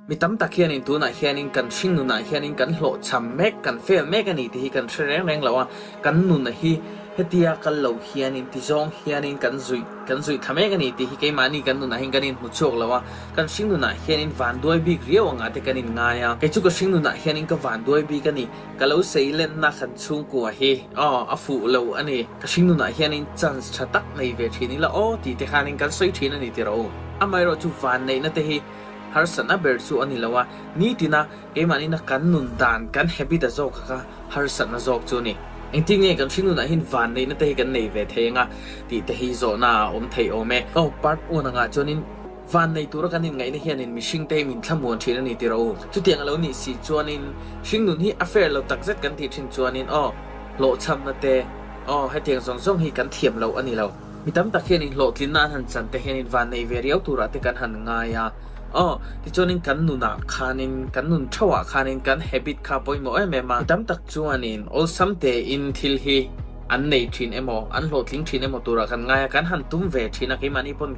Mi tam tak hianin tunah hianin kan hringnunah hianin kan hlawhchham mek, kan fail mek a ni tih hi kan hre reng reng lo a, kan nuna hi hetia kal lo hianin ti zawng hianin kan zuih kan zuih thla mek a ni tih hi keimahni kan nunah hian kan inhmu chhuak lo a, kan hringnunah hianin vanduai bik riau angah te kan inngai a, kei chu ka hringnunah hianin ka vanduai bik a ni, ka lo sei lenna kan chhungkua hi aw a fuh lo a ni, ka hringnunah hianin chance tha tak nei ve thin ila aw tih te khanin kan sawi thin a ni tiraw u. Amaherawhchu chu vanneihna te hi Harsatna ber chu a ni lo a, nitina keimahni kan nun dan kan habit a zawk kha harsatna zawk chu a ni. Engtin nge kan hringnunah hian vanneihna te hi kan nei ve thei anga tih te hi zawhna a awm thei awm e. Aw, part one angah chuanin vannei tura kan inngaihna hianin mihring te hi min thlamuan thin a ni tiraw u. Chutiang a lo nih si chuanin hringnun hi a fair lo takzet kan tih thin chuanin aw, hlawhchhamna te, aw, hetiang zawng zawng hi kan thiam loh a ni lo. Mi tam tak hianin hlawhtlinna an han chan te hianin vannei ve riau turah te kan han ngai a. Aw, tichuanin kan nunah khanin, kan nun theuhah khanin kan habit kha pawimawh em em a. Mi tam tak chuanin awlsam tein thil hi an nei thin emaw, an hlawhtling thin emaw turah kan ngai a, kan han tum ve thin a, keimahni pawn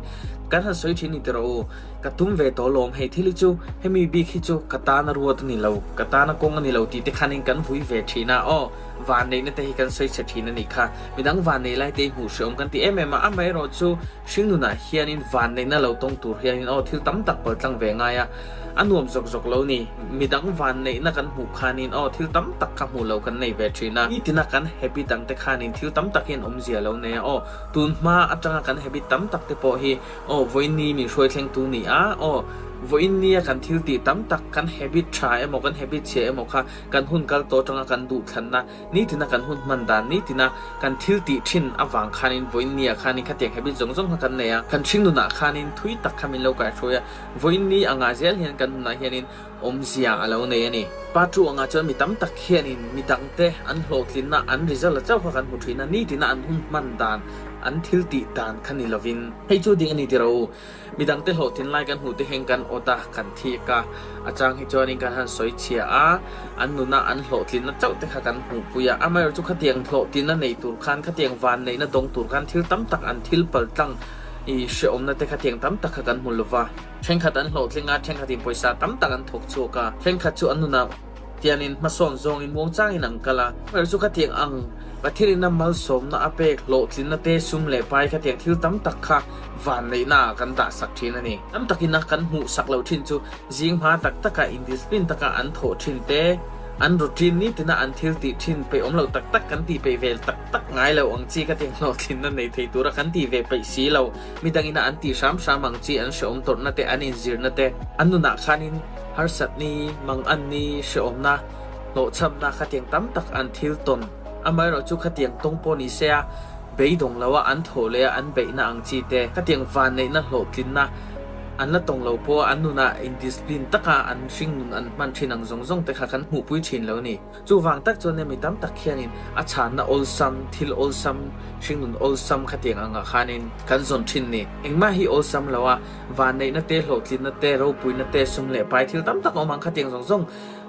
kan han sawi thin ni tiraw u, ka tum ve tawh lawm, hei thil hi chu hemi bik hi chu ka tana ruat a ni lo, ka tana kawng a ni lo tih te khanin kan vui ve thin a, aw. Vanneihna te hi kan sawi chhe thin a nih kha. Midang vanneih lai te hi hmuh hreawm kan ti em em a, amaherawh chu hringnunah hianin vanneihna lo tawng tur hianin aw thil tam tak paltlang ve ngai a, a nuam zawk zawk lo ni. Midang vanneihna kan hmuh khanin aw thil tam tak kha hmuh lo kan nei ve thin a, nitina kan habit ang te khanin thil tam tak hian awmzia lo nei a, aw tun hma atanga kan habit tam tak te pawh hi aw vawiinni min hruai thlengtu ni a, aw vawiinnia kan thil tih tam tak kan habit tha emaw kan habit chhia emaw kha Kan hun kal tawh atanga kan duhthlanna, nitina kan hun hman dan, nitina kan thil tih thin avang khanin vawiin ni ah khanin khatiang habit zawng zawng kha kan nei a, kan hringnunah khanin thui tak kha min lo kaihruai a, vawiin ni angah zel hian kan nunah hianin awmzia a lo nei a ni. Pa tu angah chuan mi tam tak hianin mi dangte an hlawhtlinna, an result a chauh kha kan hmu thin a, nitina an hun hman dan, an thil tih dan kha ni lovin. Hei chu ding a ni tiraw u. Midangte hlawhtlin lai kan hmuh te hian kan awt a, kan thik a, a chang hi chuanin kan han sawi chhia a, an nuna an hlawhtlinna chauh te kha kan hmuhpui a, amaherawhchu chu khatiang hlawhtlinna nei tur khan, khatiang vanneihna dawng tur khan thil tam tak an thil pal tlang i hrehawmna te khatiang tam tak kha kan hmu lova. Thenkhat an hlawhtling a, thenkhatin pawisa tam tak an thawk chhuak a, thenkhat chu an nunah Tianin hmasawn zawngin muangchangin an kal a, amaherawhchu chu khatiang ang Pathianin a malsawmna a pek hlawhtlinna te sum leh pai khatiang thil tam tak kha vanneihna ah kan dah sak thin a ni. Tam takin a kan hmuh sak loh thin chu zing hma tak taka indiscipline taka an thawh thin te, an routine nitina an thil tih thin peih awm lo tak tak kan tih peih vel tak tak ngai lo ang chi khatiang hlawhtlinna nei thei tura kan tih ve peih si lo, midangin a an tih hram hram ang chi an hrehawm tawrhna te an inzirna te an nunah khanin Harsat ni, mangan ni, hrehawmna, hlawhchhamna khatiang tam tak an thil tawn. Amaherawh chu khatiang tawng pawh ni se a, beidawng lo a an thawh leh a an beihna ang chi te, khatiang vanneihna hlawhtlinna an la tawng lo pawh a an nunah indiscipline taka an hringnun an hman thin ang zawng zawng te kha kan hmuhpui thin lo ni. Chuvang tak chuan mi tam tak hianin a chhanna awlsam, thil awlsam, hringnun awlsam khatiang angah khanin kan zawn thin ni. Engmah hi awlsam lo a, vanneihna te, hlawhtlinna te, ropuina te, sum leh pai thil tam tak a awm ang khatiang zawng zawng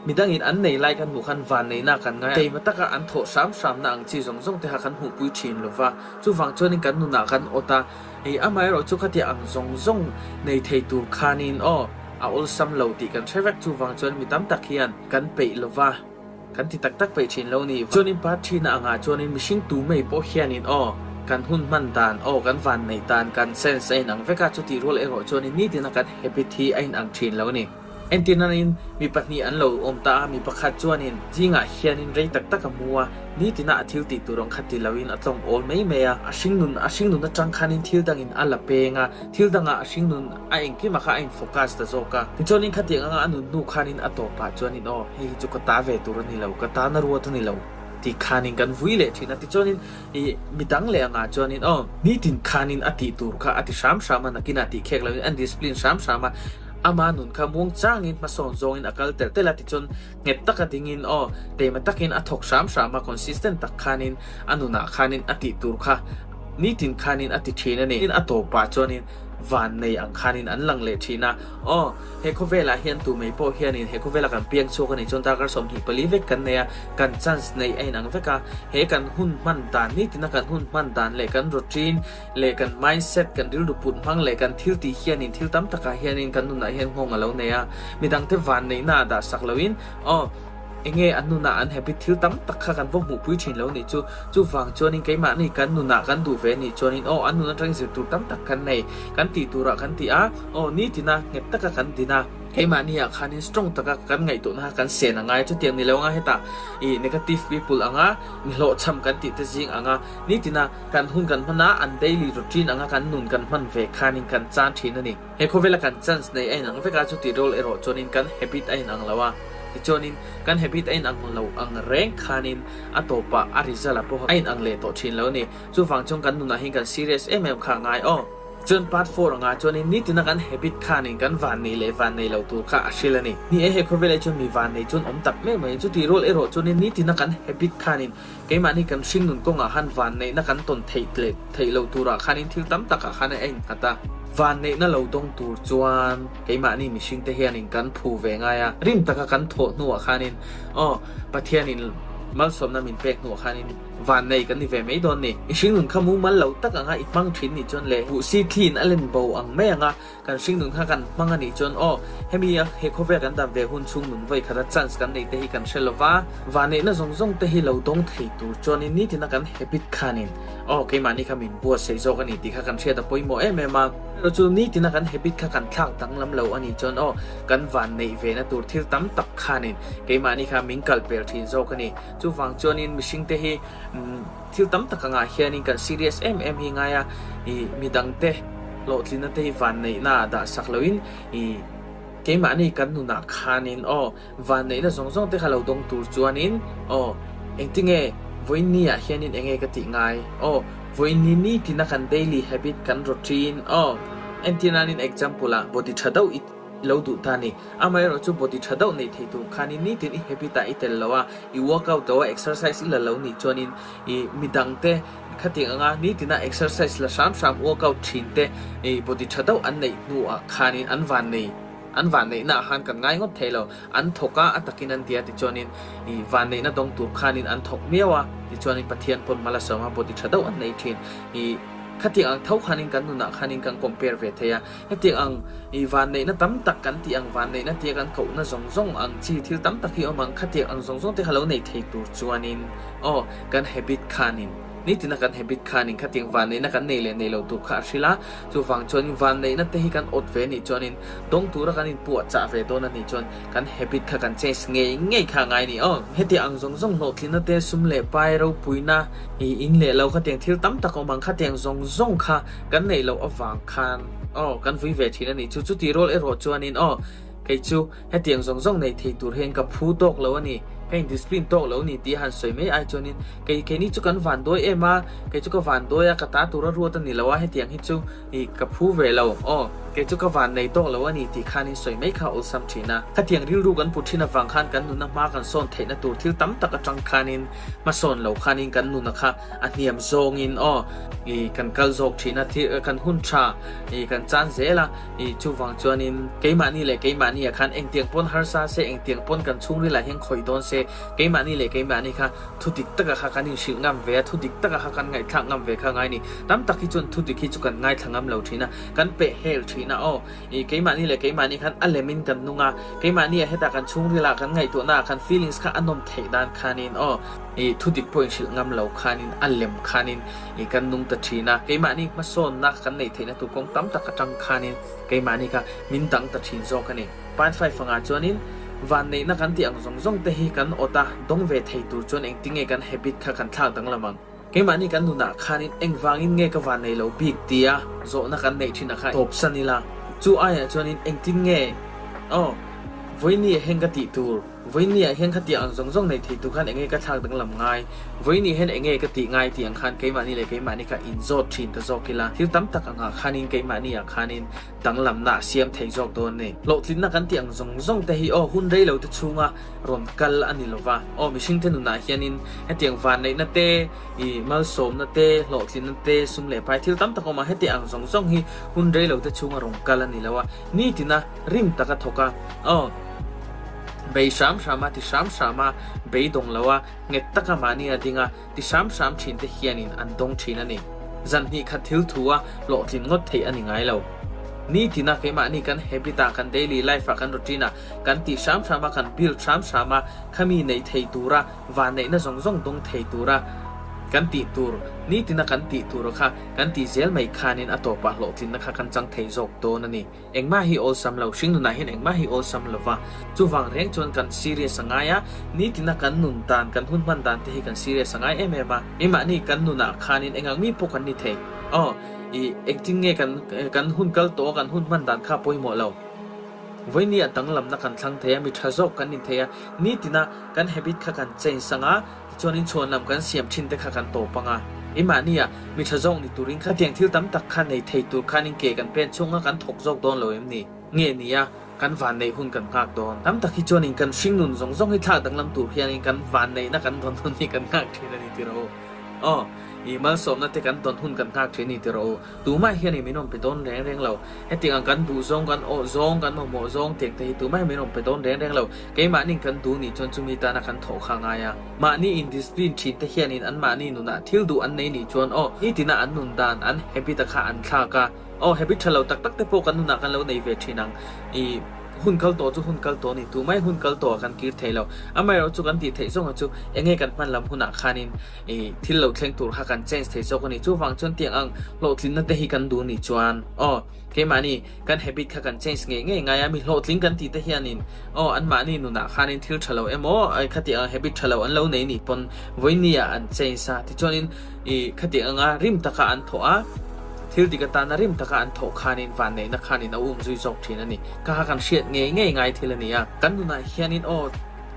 midangin an nei lai kan hmuh khan vanneihna kan ngai a, keima taka an thawh hram hramna ang chi zawng zawng te kha kan hmuhpui thin lo va, chuvang chuanin kan nunah kan awt a, hei amaherawh chu khatiang ang zawng zawng nei thei tur khanin aw a awlsam lo tih kan hre vek, chuvang chuan mi tam tak hian kan peih lo va, kan ti tak tak peih thin lo ni. Chuanin pa thina angah chuanin mihring tu mai pawh hianin aw kan hun hman dan aw kan van neih dan kan sense a inang vek a, chutih rual erawh chuanin nitina kan habit hi a inang thin lo ni. Entirnain mi pahnih an lo awm ta a, mi pakhat chuanin zingah hianin rei tak tak a mu a, nitina a thil tih tur ang kha ti loin a tlawng awl mai mai a, a hringnun a hringnun atang khanin thil dangin a la peng a, thil dangah a hringnun a engkimah kha a in focus ta zawk a. Tichuanin khatiang anga a nun hnu khanin a tawpah chuanin aw hei hi chu ka ta ve tur a ni lo, ka tana ruat a ni lo tih khanin kan vui leh thin a. Tichuanin ih midang leh angah chuanin aw nitin khanin a tih tur kha a ti hram hram a, nakinah tih khek loin an discipline hram hram a, ama nun kha muang changin hmasawn zawngin a kal telh telh a. Tichuan nghet taka dingin aw teima takin a thawk hram hram a, consistent tak khanin a nunah khanin a tih tur kha nitin khanin a ti thin a ni. A tawpah chuanin. vannei ang khanin an lang leh thin a. Aw, he khawvelah hian tu mai pawh hianin he khawvela kan piang chhuak a nih chuan darkar 24 vek kan nei a, kan chance neih a inang vek a. He kan hun hman dan, nitina kan hun hman dan leh kan routine leh kan mindset, kan rilru put hmang leh kan thil tih hianin thil tam takah hianin kan nunah hian nghawng a lo nei a. Midangte vanneihna ah dah sak loin, aw, Enge an nunah an habit thil tam tak kha kan va hmuhpui thin lo nih chu. Chuvang chuanin keimahni kan nunah kan duh ve nih chuanin aw an nun atangin zir tur tam tak kan nei kan tih turah kan ti a, aw nitina nghet taka kan din a, keimahni ah khanin strong taka kan ngaihtuahna kha kan sen a ngai chutiang ni lo anga hetah ih negative people anga mi hlawhchham kan tih te zing anga nitina kan hun kan hman a an daily routine anga kan nun kan hman ve khanin kan chan thin a ni. He khawvela kan chance nei a inang vek a, chuti role erawh chuanin kan habit a inang lo a. Tichuanin, kan habit a inang lo ang reng khanin a tawpah a result ah pawh a inang leh tawh thin lo a ni. Chuvang chuan kan nunah hian kan serious em em kha a ngai aw. Chuan part four angah chuanin nitina kan habit khanin kan van nei leh van nei lo tur kha a hril a ni. Ni e, he khawvelah chuan mi van nei chuan awm tak mai mai. Chuti role erawh chuanin nitina kan habit khanin Keimahni kan hringnun kawngah khan vanneihna kan tawn theih leh theih loh turah khanin thil tam takah khan a innghat a. Vanneihna lo dawng tur chuan keimahni mihringte hianin kan phu ve ngai a. Rim taka kan thawh hnuah khanin aw Pathianin malsawmna min pek hnuah khanin vannei kan ni ve mai dawn ni. I hringnun kha mumal lo tak anga i hmang thin nih chuan leh buhsi thliin a len bo ang mai anga Kan hringnun kha kan hmang a nih chuan aw, hemi a he khawvel kan dam ve hun chhung nun vawi khata chance kan neih te hi kan hre lova, vanneihna zawng zawng te hi lo dawng thei tur chuanin nitina kan habit khanin aw keimahni kha min buatsaih zawk a ni tih kha kan hriat a pawimawh em em a. Erawh chu nitina kan habit kha kan thlak danglam lo a nih chuan aw kan vanneih ve na tur thil tam tak khanin keimahni kha min kal pel thin zawk a ni. Chuvang chuanin mihring te hi Thil tam tak angah hianin kan serious em em hi ngai a, ih midangte hlawhtlinna te hi vanneihna ah dah sak loin ih keimahni kan nunah khanin aw vanneihna zawng zawng te kha lo dawng tur chuanin aw engtinge vawiinni ah hianin enge ka tih ngai aw vawiinni nitina kan daily habit kan routine aw entir nanin example ah body tha deuh i lo duh ta ni. Amaherawh chu body tha deuh neih thei tur khanin nitin i habit ah i tel lo a, i workout lo a, exercise i la lo nih chuanin i midangte khatiang anga nitina exercise la hram hram workout thin te i body tha deuh an neih hnuah khanin an van nei an van neihna ah khan kan ngai ngawt thei lo. An thawk a, a takin an ti a tichuanin i vanneihna dawng tur khanin an thawk miau a, tichuanin Pathian pawn mal a sawm a, body tha deuh an nei thin. I khatiang ang tho khanin kan nunah khanin kan compare ve thei a. Hetiang ang i vanneihna tam tak kan tih ang, vanneihna tia kan kohna zawng zawng ang chi thil tam tak hi awm ang, khatiang ang zawng zawng te kha lo nei thei tur chuanin aw kan habit khanin nitina kan habit khanin khatiang vanneihna kan nei leh nei lo tur kha a hrilh a, chuvang chuanin vanneihna te hi kan awt ve anih chuanin dawng tura kan inpuah chah ve dawn anih chuan kan habit kha kan change ngei ngei kha a ngai a ni aw. Hetiang ang zawng zawng hlawhtlinna te sum leh pai ropuina i in leh lo khatiang thil tam tak awm ang, khatiang zawng zawng kha Kan neih loh avang khan aw kan vui ve thin a nih chu. Chutih rual erawh chuanin aw kei chu hetiang zawng zawng nei thei tur hian ka phu tawk lo a ni, ka indiscipline tawk lo a ni tih a han sawi mai ai chuanin kei keini chu kan van dawi em a, kei chu ka van dawi a, ka ta tura ruat a ni lo a, hetiang hi chu ih ka phu ve lo aw kei chu ka van nei tawk lo a ni tih khanin sawi mai kha a awlsam thin a. Khatiang rilru kan put thin avang khan kan nuna hma kan sawn theihna tur thil tam tak atang khanin hmasawn lo khanin kan nuna kha A hniam zawngin aw i kan kal zawk thin a, thil kan hun tha i kan chan zel a, i chuvang chuanin keimahni leh keimahni ah khan engtiang pawn harsa se, engtiang pawn kan chhungril ah hian khawih dawn se, keimahni leh keimahni kha thu dik taka kha kan inhrilh ngam ve a, thu dik taka kha kan ngaihthlak ngam ve kha ngai ni. Tam tak hi chuan thu dik hi chu kan ngaithla ngam lo thin a, kan peh hel thin a aw i keimahni leh keimahni khan a lemin kan nung a, keimahni ah hetah kan chhungril ah kan ngaihtuahna ah kan feelings kha a nawm theih dan khanin aw. I thu dik pawh inhrilh ngam lo khanin a lem khanin i kan nung ta thin a, keimahni hmasawnna kan neih theihna tur kawng tam tak atang khanin keimahni kha min dang ta thin zawk a ni. Part five angah chuanin vanneihna kan tih ang zawng zawng te hi kan awt a, dawng ve thei tur chuan engtinge kan habit kha kan thlak danglam ang. Keimahni kan nunah khanin engvangin nge ka vannei lo bik tia zawhna kan neih thin a kha tawpsan ila, chu aiah chuanin engtin nge aw vawiini ah heng ka tih tur. Vawinia hian khatiang ang zawng zawng nei thei tur khan enge ka thlak danglam ngai? Vawinia hian enge ka tih ngai tih ang khan keimahni leh keimahni kha inzawt thin ta zawk ila, thil tam tak angah khanin keimahni ah khanin danglamna a siam thei zawk dawn ni. Hlawhtlinna kan tih ang zawng zawng te hi aw hun rei lo te chhunga rawn kal a ni lova, aw mihring te nunah hianin hetiang vanneihna te, i malsawmna te, hlawhtlinna te, sum leh pai thil tam tak awm a, hetiang ang zawng zawng hi hun rei lo te chhunga rawn kal a ni lo a, nitina rim taka thawk a, aw bei hram hram a, ti hram hram a, beidawng lo a, nghet taka mahni a ding a, ti hram hram thin te hianin an dawng thin a ni. Zan hnih khat thil thu a hlawhtlin ngawt theih a ni ngai lo. Nitina keimahni kan habit ah, kan daily life ah, kan routine ah kan tih hram hram a, kan build hram hram a, khami neih thei tura vanneihna zawng zawng dawng thei tura kan tih tur, nitina kan tih tura kha kan tih zel mai khanin a tawpah hlawhtlinna kha kan chang thei zawk dawn a ni. Engmah hi awlsam lo, hringnunah hian engmah hi awlsam lo va. Chuvang reng chuan kan serious a ngai a, nitina kan nun dan, kan hun hman dan te hi kan serious a ngai em em a. Keimahni kan nunah khanin engang mi pawh kan ni thei. Aw, i engtin nge kan kan hun kal tawh a kan hun hman dan kha pawimawh lo. Vawinia danglamna kan thlang thei a, mi tha zawk kan ni thei a, nitina kan habit kha kan change ang a, Tichuanin chhuan lam kan siam thin te kha kan tawp ang a, i mahnia mi tha zawk ni turin khatiang thil tam tak kha nei thei tur khanin ke kan pen chhunga kan thawk zawk dawn lo em ni? Nge nia, kan vanneih hun kan nghak dawn. Tam tak hi chuanin kan hringnun zawng zawng hi thlak danglam tur hianin kan vanneihna kan dawn hun hi kan nghak thin a ni ti rawh u. Aw, i malsawmna te kan dawn hun kan nghak thin a ni ti rawh u. Tumah hianin min rawn pe dawn reng reng lo. Hetiang ang kan duh zawng, kan awh zawng, kan mamawh zawng tiang te hi tumah hian min rawn pe dawn reng reng lo. Keimahni'n kan duh nih chuan chumi tana kan thawh kha a ngai a. Mahni in discipline thin te hianin anmahni nunah thil duh an nei nih chuan aw, nitina an nun dan, an habit a kha an thlak a. Aw, habit tha lo tak tak te pawh kan nunah kan lo nei ve thin ang. I hun kal tawh chu hun kal tawh a ni. Tumah hun kal tawh ah kan kir thei lo. Amaherawhchu chu kan tih theih zawng ah chu enge kan hman lam hunah khanin I thil lo thleng tur kha kan change thei zawk a ni. Chuvang chuan tiang ang hlawhtlinna te hi kan duh nih chuan aw keimahni kan habit kha kan change ngei ngei ngai a, mi hlawhtling kan tih te hianin aw anmahni nunah khanin thil tha lo emaw khatiang ang habit tha lo an lo nei nih pawn vawiini ah an change a, tichuanin i khatiang anga rim taka an thawh a, thil dik atana rim taka an thawh khanin vanneihna khanin a um zui zawk thin a ni. Kha kha kan hriat ngei ngei ngai thil a ni a. Kan nunah hianin aw.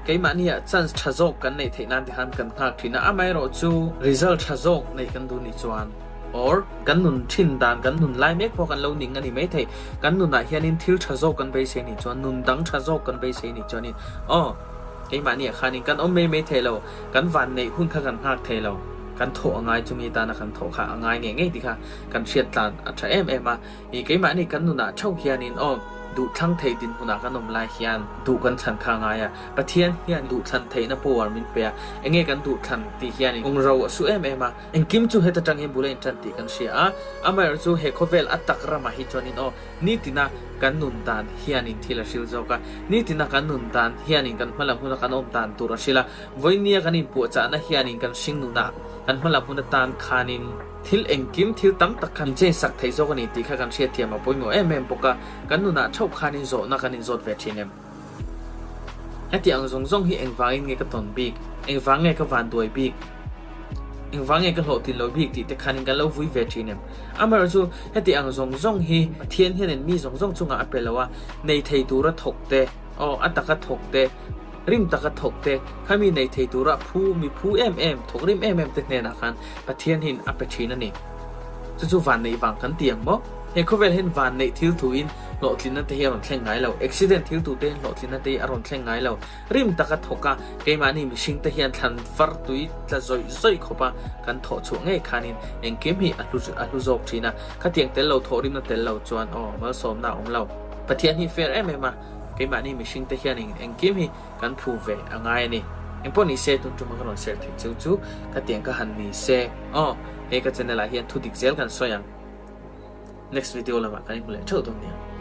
Keimahni ah chance tha zawk kan neih theih nan tikhan kan nghak thin a, amaherawh chu result tha zawk neih kan duh nih chuan or kan nun thin dan kan nun lai mek pawh kan lo ning a ni maithei, kan nunah hianin thil tha zawk kan beisei nih chuan nun dang tha zawk kan beisei nih chuanin aw keimahni ah khanin kan awm mai mai thei lo, kan van neih hun kha kan nghak thei lo, kan thawh a ngai chumi tana kan thawh kha a ngai ngei ngei tikha kan hriat tlan a tha em em a. I keimahni kan nunah theuh hianin aw, duhthlang thei dinhmunah kan awm lai hian duh kan thlan kha a ngai a. Pathian hian duhthlan theihna power min pe a, enge kan duhthlan tih hianin kawngro a su em em a. Engkim chu heta tang hian bul a intan tih kan hria a, amaherawhchu chu he khawvel a tak ramah hi chuanin aw, nitina kan nun dan hianin thil a hril zawk a, nitina kan nun dan hianin kan hmalam huna kan awm dan tur a hril a, vawinia kan inpuahchahna hianin kan hringnunah kan hmalam hun atan khanin, Thil engkim, thil tam tak khan change sak theih zawk a ni tih kha kan hriatthiam a pawimawh em em bawk a, kan nunah theuh khan in zawhna kan inzawt ve thin em? Heti ang zawng zawng hi engvangin nge ka tawn bik? Engvang nge ka van duai bik? Engvang nge ka hlawhtlin lo bik tih te khanin kan lo vui ve thin em? Amaherawhchu chu heti ang zawng zawng hi Pathian hianin mi zawng zawng chungah a pe lo a, nei thei tura thawk te, aw a taka thawk te, Rim taka thawk te, kha mi nei thei tura phu, mi phu em em, thawk rim em em te hnenah khan Pathian hian a pe thin a ni. Chu chu vanneih vang kan ti ang maw? He khawvel hian vanneih thil thuin hlawhtlinna te hi a rawn thleng ngai lo. Accident thil tu te hian hlawhtlinna te hi a rawn thleng ngai lo. Rim taka thawk a, keimahni mihring te hian thlan var tui tla zawih zawih khawp a kan thawh chhuah ngei khanin engkim hi a hlu a hlu zawk thin a. Khatiang tel lo thawh rimna tel lo chuan aw malsawmna a awm lo. Pathian hi fair em em a. Keimahni mihring te hian eng engkim hi kan phu ve a ngai a ni. Engpawh ni se tun tuma ka rawn share theih cheu chu ka tiang ka han ni se aw he ka channel ah hian thu dik zel kan sawi ang. Next video lamah kan inhmu leh theuh dawn nia.